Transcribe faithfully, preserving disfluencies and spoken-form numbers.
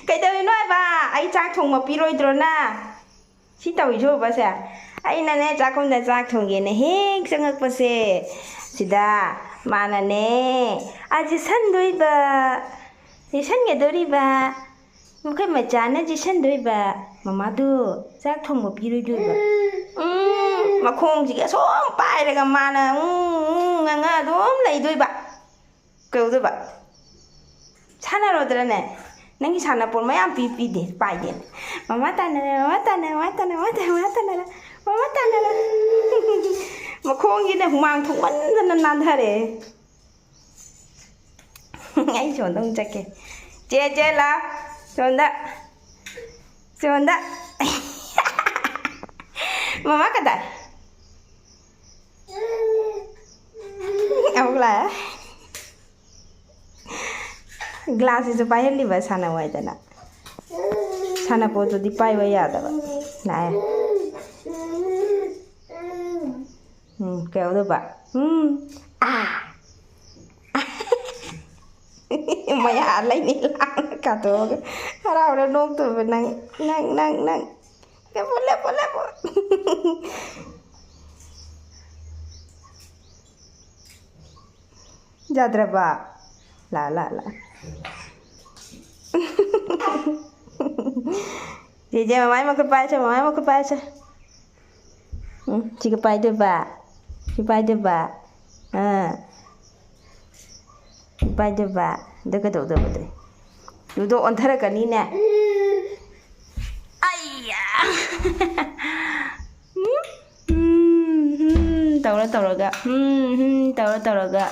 ꯀꯩꯗꯧꯔꯤꯅꯣ ꯍꯥꯏꯕ? ꯑꯩ ꯆꯥꯛ ꯊꯣꯡꯕ ꯄꯤꯔꯣꯏꯗ꯭ꯔꯣ ꯅꯪ? ꯁꯤ ꯇꯧꯔꯤꯁꯦ ꯎꯕꯁꯦ? ꯑꯩꯅꯅꯦ ꯆꯥꯛꯈꯨꯝꯗ ꯆꯥꯛ ꯊꯣꯡꯒꯦꯅ ꯍꯦꯛ ꯆꯪꯉꯛꯄꯁꯦ, ꯁꯤꯗ ꯃꯥꯅꯅꯦ, ꯑꯥ, ꯆꯦꯁꯟꯗꯣꯏꯕ, ꯆꯦꯁꯟꯒꯗꯣꯔꯤꯕ, ꯃꯈꯣꯏ ꯃꯆꯥꯅ ꯆꯦꯁꯟꯗꯣꯏꯕ, ꯃꯃꯥꯗꯨ ꯆꯥꯛ ꯊꯣꯡꯕ ꯄꯤꯔꯣꯏꯗꯣꯏꯕ꯫ ꯎꯝ, ꯃꯈꯣꯡꯁꯤꯒꯤ ꯑꯁꯣꯝ ꯄꯥꯏꯔꯒ ꯃꯥꯅ ꯎꯝ, ꯎꯝ, ꯉꯥꯡꯉ ꯑꯗꯨꯝ ꯂꯩꯗꯣꯏꯕ꯫ ꯀꯩꯗꯧꯗꯣꯏꯕ? ꯁꯥꯟꯅꯔꯣꯗ꯭ꯔꯅꯦ? ꯅꯪꯒꯤ ꯁꯥꯟꯅꯄꯣꯠ ꯃꯌꯥꯝ ꯄꯤ ꯄꯤꯗꯦ, ꯄꯥꯏꯗꯦ꯫ ꯃꯃꯥ ꯇꯥꯟꯅꯔꯦ, ꯃꯃꯥ ꯇꯥꯟꯅꯔꯦ, ꯃꯃꯥ ꯇꯥꯟꯅꯔꯦ, ꯃꯃꯥ ꯇꯥꯟꯅꯔꯦ, ꯃꯃꯥ ꯇꯥꯟꯅꯔꯦ꯫ ꯃꯈꯣꯡꯁꯤꯅ ꯍꯨꯃꯥꯡ ꯊꯣꯛꯃꯟꯗꯅ ꯅꯥꯟꯊꯔꯦ꯫ ꯑꯩ ꯁꯣꯝꯗ ꯑꯃꯨꯛ ꯆꯠꯀꯦ꯫ ꯆꯦ, ꯆꯦ, ꯂꯥ꯫ ꯁꯣꯝꯗ꯫ ꯁꯣꯝꯗ꯫ ꯃꯃꯥ ꯀꯗꯥꯏ? ꯑꯃꯨꯛ ꯂꯥꯛꯑꯦ꯫ ꯒ꯭ꯂꯥꯁꯁꯤꯁꯨ ꯄꯥꯏꯍꯜꯂꯤꯕ ꯁꯥꯟꯅꯧ ꯍꯥꯏꯗꯅ꯫ ꯁꯥꯟꯅꯄꯣꯠꯇꯨꯗꯤ ꯄꯥꯏꯕ ꯌꯥꯗꯕ꯫ ꯂꯥꯛꯑꯦ꯫ ꯎꯝ, ꯀꯩꯗꯧꯗꯣꯏꯕ? ꯎꯝ꯫ ꯑꯥ꯫ ꯃꯌꯥ ꯂꯩꯅꯤ ꯂꯥꯡꯅ ꯀꯥꯊꯣꯛꯑꯒ꯫ ꯍꯔꯥꯎꯔ ꯅꯣꯛꯇꯣꯏꯕ ꯅꯪ, ꯅꯪ, ꯅꯪ, ꯅꯪ꯫ ꯂꯦꯞꯄꯣ, ꯂꯦꯞꯄꯣ, ꯂꯦꯞꯄꯣ꯫ ꯌꯥꯗ꯭ꯔꯕ? ꯂꯥ, ꯂꯥ, ꯂꯥ꯫ ꯆꯦꯆꯦ, ꯃꯃꯥꯏ ꯃꯈꯨꯠ ꯄꯥꯏꯁꯦ, ꯃꯃꯥꯏ ꯃꯈꯨꯠ ꯄꯥꯏꯁꯦ꯫ ꯎꯝ, ꯁꯤꯒ ꯄꯥꯏꯗꯣꯏꯕ꯫ ꯁꯤ ꯄꯥꯏꯗꯣꯏꯕ꯫ ꯑꯥ꯫ ꯁꯤ ꯄꯥꯏꯗꯣꯏꯕ꯫ ꯑꯗꯨ ꯀꯩꯗꯧꯗꯣꯏꯕ ꯑꯗꯨꯗꯤ? ꯑꯗꯨꯗꯣ ꯑꯣꯟꯊꯔꯛꯀꯅꯤꯅꯦ꯫ ꯑꯩꯌꯥ! ꯎꯝ, ꯎꯝ, ꯎꯝ, ꯇꯧꯔ ꯇꯧꯔꯒ꯫ ꯎꯝ, ꯎꯝ, ꯇꯧꯔ ꯇꯧꯔꯒ꯫